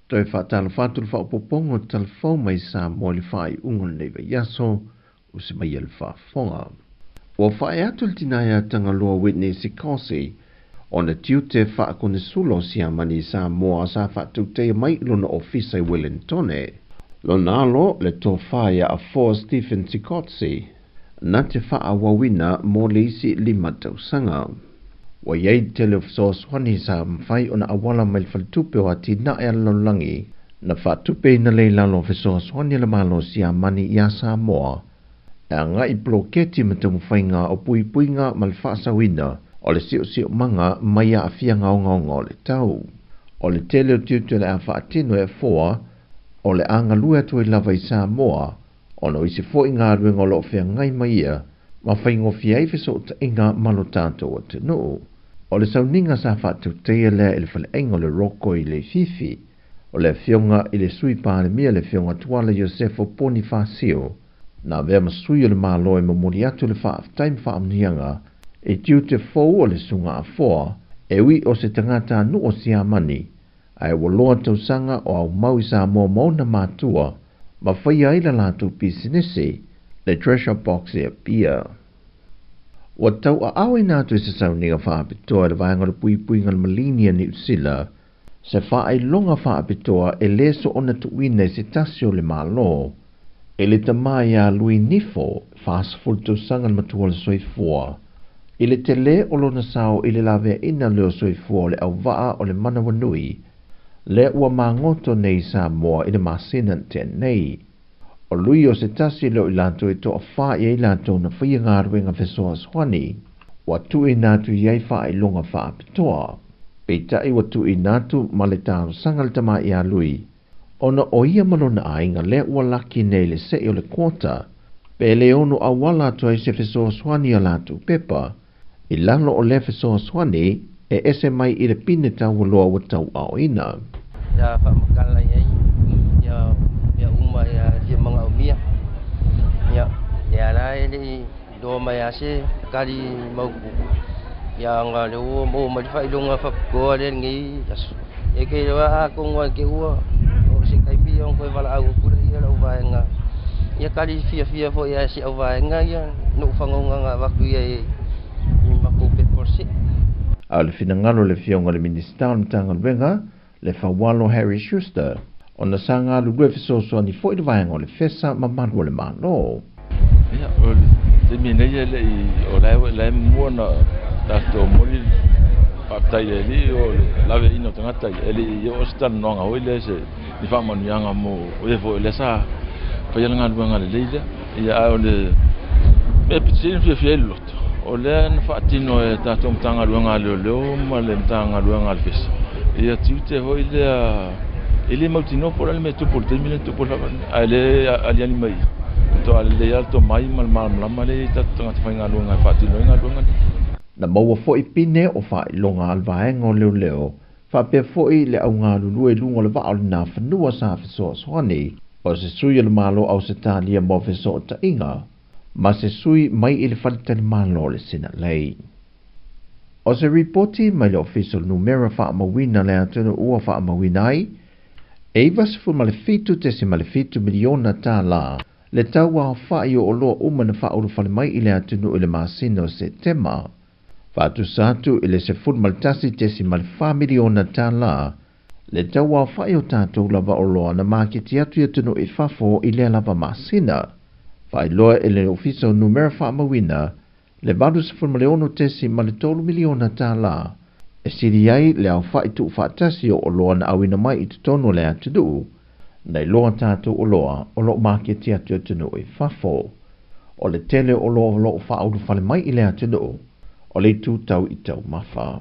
Toe faatalofa atu le faaopoopoga o Tala Fou mai Samoa i le faaiuga o lenei vaiaso, usi mai le faafofoga. Ua faaee atu le tina ia Tagaloa Whitney Sikosi ona tiute faakonesula o Siamani i Samoa sa faatautaia mai i lona ofisa i Welentone. Lona alo le tofa ia Afoa Stephen Sikotsi na te faaauauina mo le isi 5 tausaga. Ua i ai le tele o fesoasoani sa mafai ona auala mai le faletupe o atinae a le lalolagi na faatupeina lea i lalo o fesoasoani a le Malo o Siamani iā Samoa e agai i poloketi ma taumafaiga o puipuiga ma le faasauina o le siosiomaga mai aafiaga ogaoga o le tau. O le tele o tiute o le a faatino e Afoa o le a galue atu ai lava i Samoa ona o isi foi galuega o loo feagai ma ia ma faigofie ai fesootaiga ma lo tatou atunuu. O le sauniga sa faatautaia lea i le faleaiga o le Roko i Leififi, o le afioga i le Sui Palemia le afioga Tuala Iosefo Ponifasio, na avea ma sui o le Malo e momoli atu le faafetai ma faamanuiaga i tiute fou o le susuga Afoa e ui o se tagatanuu o Siamani, ae ua loa tausaga o aumau i Samoa ma ona matua ma faia ai la latou pisinisi, le Treasure Box e Apia. Ua tauaaoina atu i se sauniga faapitoa i le vaega o le puipuiga o le maligi a Niu Sila, se faailoga faapitoa e lē soona tuuina i se tasi o le Malo, e le tamā iā Lui Nifo, 40 tausaga le matua o le soifua, i le telē o lona sao i le laveaina lea o soifua o le auvaa o le manawanui, lea ua magoto nei i Samoa i le masina na tea nei. O Lui o se tasi lea o i latou e toafa i ai latou na faia galuega fesoasoani, ua tuuina atu i ai faailoga faapitoa. Peitai ua tuuina atu ma le talosaga le tamā ia Lui, ona o ia ma lona aiga lea ua laki nei i le se'i o le quota, pe le ono auala atu ai se fesoasoani a latou pepa, i lalo o lea fesoasoani e ese mai i le pine taualoa ua tauaoina. Ia faamakala i ai ia mea uma ia fia manaomia. Ia lea la e le i iloa mai lava se tali mautu. Ia ona lea ua maua mai le faailoga faapitoa lea i lenei aso. Ia ke iloa atonu lava i te i ua oo se taimi ona toe valaau atu lea lau vaega. Ia tali fiafia foi lava e si au vaega ia na ou fanoga na avatu ia i matou pepa o le se'i. A o le finagalo o le afioga i le Minisita o le Matagaluega, le Faualo Harry Schuster, ona sa galulue fesoasoani foi le vaega o le FESA ma malu o le Malo. Ia, o le taimi nei e le i, o la e la e muamua ona tatou momoli le faafetai i le Alii o le laveaiina o tagata ia, e le i oo se talanoaga foi lea se ni faamanuiaga mo e foi o lea sa faia le galuega lelei lea. Ia, ae o le mea pito sili ona fiafia ai le loto, o lea na faatino e tatou Matagaluega a Leoleo ma le Matagaluega a le FESA, ia tiute foi lea e le mautinoa po o le a le mea e tupu i le taimi lea na tupu ai le faalavelave, ae le aliali mai matua lelei lava le tomai ma le malamalama lea e i ai tatou tagata faigaluega e faatino ai galuega nei. Na maua foi pine o faailoga a le vaega o leoleo, faapea foi le au galulue i luga o le vaa o le Nafanua sa fesoasoani, o se sui o le Malo o Ausetalia mo fesootaiga, ma se sui mai i le faletalimalo o le Sinalei. O se ripoti mai le Ofisa o le Numera Faamauina le atunuu ua faamauina ai, e $97.7 miliona tālā le tau aofa'i o oloa uma na faaulufale mai i le atunuu i le masina o Setema, faatusa atu i le $11.4 miliona tālā le tau aofa'i o tatou lava oloa na maketi atu i atunuu i fafo i lea lava masina. Faailoa e le Ofisa o Numera Faamauina le $86.3 miliona tālā e sili ai le aofa'i tuufaatasi o oloa na auina mai i totonu o le atunuu, nai loa tatou oloa o loo maketi atu i atunuu i fafo. O le tele o oloa o loo faaulufale mai i le atunuu o le itu tau i taumafa.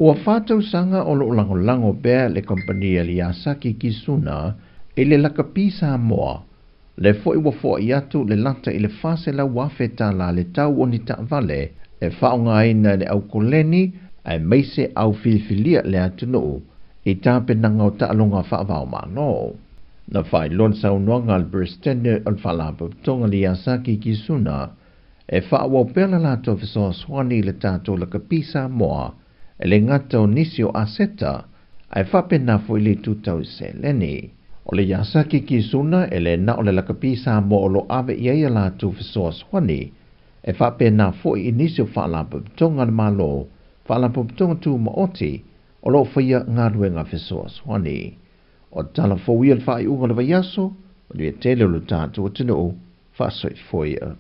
Ua 4 tausaga o loo lagolago pea le kompani a le Yasaki Kisuna i le lakapi Samoa, le foi ua foai atu le lata i le $400,000 tālā le tau o ni taavale e faaaogaina e le aukoleni aemaise au filifilia le atunuu i tapenaga o taaloga faavaomalo. Na faailoa le saunoaga a le Peresetene o le Faalapotopotoga le Yasaki Kisuna e faaauau pea le latou fesoasoani i le tatou lakapi Samoa e le gata o nisi o aseta, Ae faapena foi le itu tau seleni. O le iasa kisuna e le na o le lakapi Samoa o lo ave i ai a latou fesoasoani e faapena foi i nisi o faalapotopotoga a le Malo, faalapotopotoga tumaoti o lo o faia galuega fesoasoani. O tala fou ia le faaiuga o le vaiaso, manuia tele o lo tatou atunuu, faasoifua.